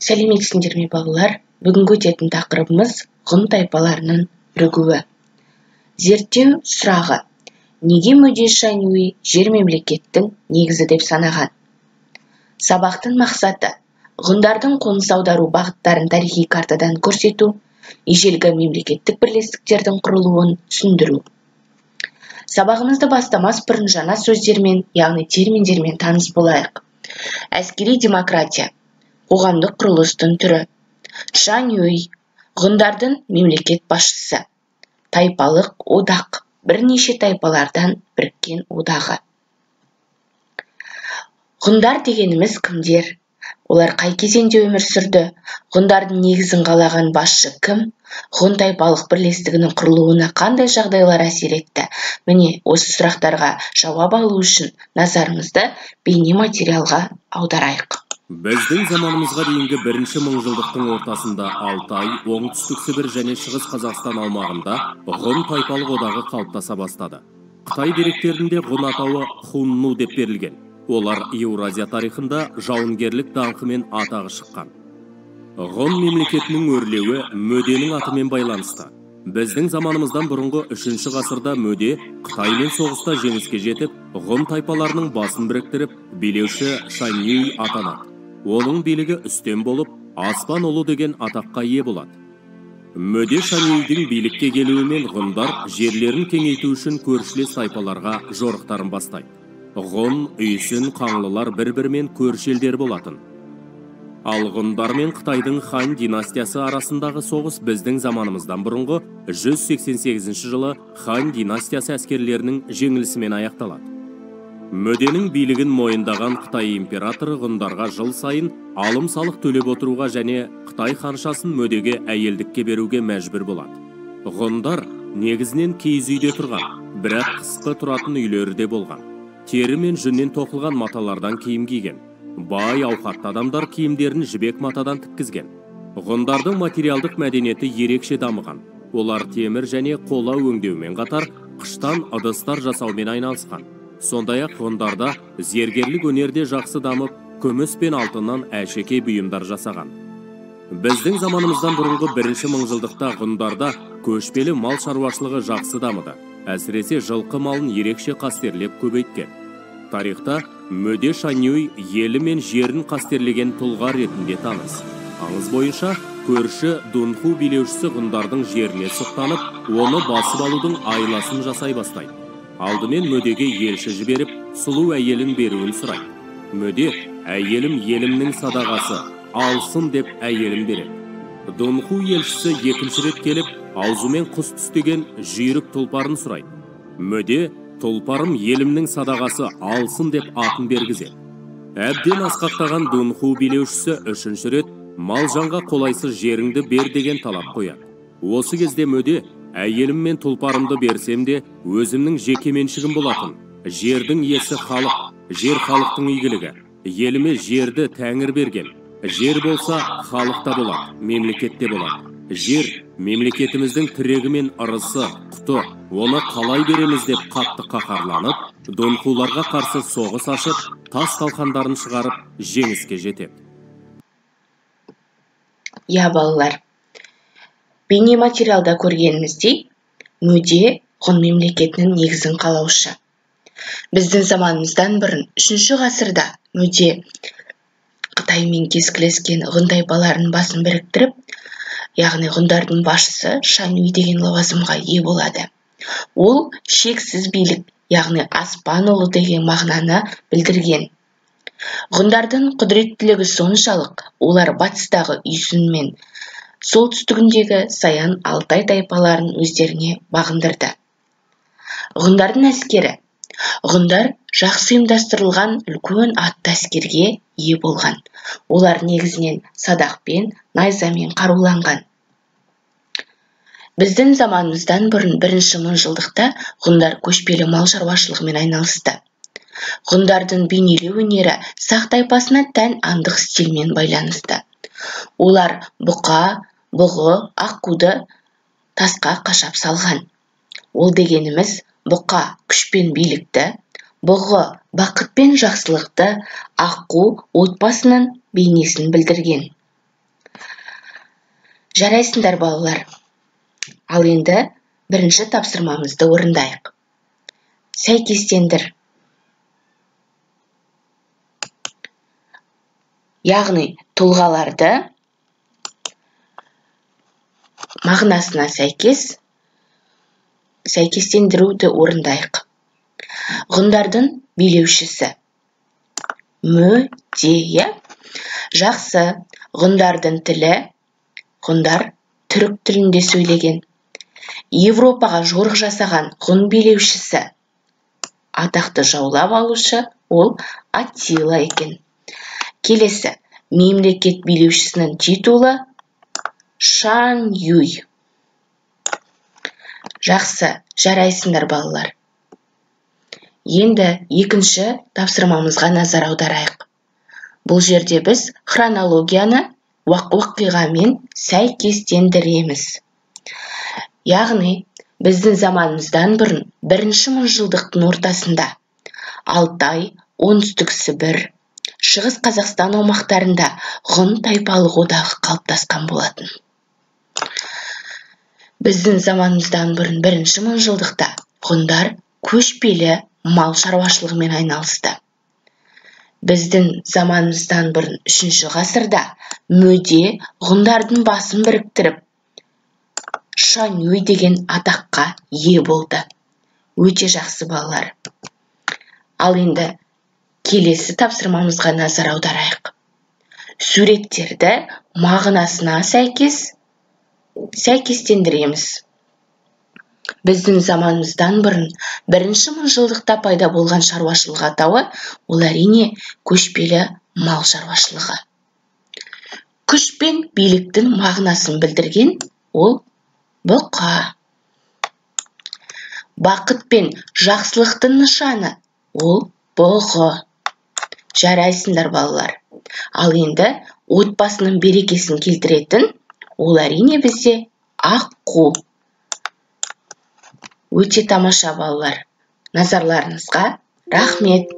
Сәлеметсіңдер ме, балалар? Бүгінгі өтетін тақырыбымыз ғұн тайпаларының бірігуі. Зерттеу сұрағы: неге Мөде Шаньюй жер мемлекеттің негізі деп санаған? Сабақтың мақсаты: ғұндардың қоныс аудару бағыттарын тарихи картадан көрсету, ежелгі мемлекеттік бірлестіктердің құрылуын түсіндіру. Сабағымызды бастамас бұрын жаңа сөздермен, яғни терминдермен таныс болайық. Әскери демократия қоғамдық құрылыстың түрі. Шаньюй ғұндардың мемлекет басшысы. Тайпалық одақ бірнеше тайпалардан біріккен одағы. Ғұндар дегеніміз кімдер? Олар қай кезеңде өмір сүрді? Ғұндардың негізін қалаған басшы кім? Ғұн тайпалық бірлестігінің құрылуына қандай жағдайлар әсер етті? Міне, осы сұрақтарға жауап алу үшін назарымызды бейне материалға аударайық. Біздің заманымызға дейінгі бірінші мыңжылдықтың ортасында Алтай, Оңтүстік Сібір және Шығыс Қазақстан аумағында ғұн тайпалық одағы қалыптаса бастады. Қытай деректерінде ғұн атауы хунну деп берілген. Олар Еуразия тарихында жауынгерлік даңқымен атағы шыққан. Ғұн мемлекетінің өрлеуі Мөденің атымен байланысты. Біздің заманымыздан бұрынғы 3 ғасырда Мөде Қытаймен соғыста жеңіске жетіп, ғұн тайпаларының басын біріктіріп, билеуші Шаньюй атанады. Оның билігі үстем болып, Аспан ұлы деген атаққа ие болады. Мөде Шаньюйдің билікке келуімен ғұндар жерлерін кеңейту үшін көршілес тайпаларға жорықтарын бастайды. Ғұн, Үйсін, Қаңлылар бір-бірімен көрші елдер болатын. Ал ғұндар мен Қытайдың Хан династиясы арасындағы соғыс біздің заманымыздан бұрынғы 188 жылы Хан династиясы әскерлерінің жеңілісімен аяқталады. Мөденің билігін мойындаған Қытай императоры ғұндарға жыл сайын алым салық төлеп отыруға және Қытай ханшасын Мөдеге әйелдікке беруге мәжбүр болады. Ғұндар негізінен киіз үйде тұрған, бірақ қысқы тұратын үйлері де болған. Тері мен жүннен тоқылған маталардан киім киген. Бай ауқатты адамдар киімдерін жібек матадан тіккізген. Ғұндардың материалдық мәдениеті ерекше дамыған. Олар темір және қола өңдеумен қатар қыштан ыдыстар жасаумен айналысқан. Сондай-ақ ғұндарда зергерлік өнер де жақсы дамып, күміс пен алтыннан әшекей бұйымдар жасаған. Біздің заманымыздан бұрынғы бірінші мыңжылдықта ғұндарда көшпелі мал шаруашылығы жақсы дамыды. Әсіресе жылқы малын ерекше қастерлеп көбейткен. Тарихта Мөде Шаньюй елі мен жерін қастерлеген тұлға ретінде таныс. Аңыз бойынша көрші Дунху билеушісі ғұндардың жеріне сұқтанып, оны басып алудың айласын жасай бастайды. Алдымен Мөдеге елші жіберіп, сұлу әйелін беруін сұрайды. Мөде, әйелім елімнің садағасы, алсын деп әйелін береді. Дунху елшісі екінші рет келіп, аузымен құс түстеген жүйрік тұлпарын сұрайды. Мөде, тұлпарым елімнің садағасы, алсын деп атын бергізеді. Әбден асқақтаған Дунху билеушісі үшінші рет мал жанға қолайсыз жеріңді бер деген талап қояды. Осы кезде Мөде, әйелім мен тұлпарымды берсем де өзімнің жеке меншігім болатын. Жердің иесі халық, жер халықтың игілігі. Еліме жерді тәңір берген. Жер болса халық та болады, мемлекет те болады. Жер мемлекетіміздің тірегі мен ырысы, құты, оны қалай береміз деп қатты қаһарланып, донхуларға қарсы соғыс ашып, тас талқандарын шығарып, жеңіске жетеді. Я, балалар, бейне материалда көргеніміздей, Мөде ғұн мемлекетінің негізін қалаушы. Біздің заманымыздан бұрын 3 ғасырда Мөде Қытаймен кескілескен ғұн тайпаларының басын біріктіріп, яғни ғұндардың басшысы Шаньюй деген лауазымға ие болады. Ол шексіз билік, яғни аспан ұлы деген мағынаны білдірген. Ғұндардың құдіреттілігі соншалық, олар батыстағы Үйсін мен солтүстігіндегі Саян Алтай тайпаларын өздеріне бағындырды. Ғұндардың әскері. Ғұндар жақсы ұйымдастырылған үлкен атты әскерге ие болған. Олар негізінен садақпен, найзамен қаруланған. Біздің заманымыздан бұрын бірінші мыңжылдықта ғұндар көшпелі мал шаруашылығымен айналысты. Ғұндардың бейнелеу өнері сақ тайпасына тән аңдық стильмен байланысты. Олар бұқа, бұғы, аққуды тасқа қашап салған. Ол дегеніміз бұқа күш пен билікті, бұғы бақыт пен жақсылықты, аққу отбасының бейнесін білдірген. Жарайсыңдар, балалар. Ал енді бірінші тапсырмамызды орындайық. Сәйкестендір. Яғни тұлғаларды мағынасына сәйкес сәйкестендіруді орындайық. Ғұндардың билеушісі Мөде. Жақсы. Ғұндардың тілі, ғұндар түрік тілінде сөйлеген. Европаға жорық жасаған ғұн билеушісі, атақты жаулап алушы ол Аттила екен. Келесі, мемлекет билеушісінің титулы Шан-Юй. Жақсы, жарайсыңдар, балалар. Енді екінші тапсырмамызға назар аударайық. Бұл жерде біз хронологияны оқиғамен сәйкестендіреміз. Яғни, біздің заманымыздан бұрын бірінші мыңжылдықтың ортасында Алтай, Оңтүстік Сібір, Шығыс Қазақстан аумақтарында ғұн тайпалық одағы қалыптасқан болатын. Біздің заманымыздан бұрын бірінші мыңжылдықта ғұндар көшпелі мал шаруашылығымен айналысты. Біздің заманымыздан бұрын 3 ғасырда Мөде ғұндардың басын біріктіріп, Шаньюй деген атаққа ие болды. Өте жақсы, балалар. Ал енді келесі тапсырмамызға назар аударайық. Суреттерді мағынасына сәйкес сәйкестендіреміз. Біздің заманымыздан бұрын бірінші мыңжылдықта пайда болған шаруашылық атауы ол әрине көшпелі мал шаруашылығы. Күш пен биліктің мағынасын білдірген ол бұқа. Бақыт пен жақсылықтың нышаны ол бұғы. Жарайсыңдар, балалар. Ал енді отбасының берекесін келтіретін ол әрине бізде аққу. Өте тамаша, балалар. Назарларыңызға рахмет.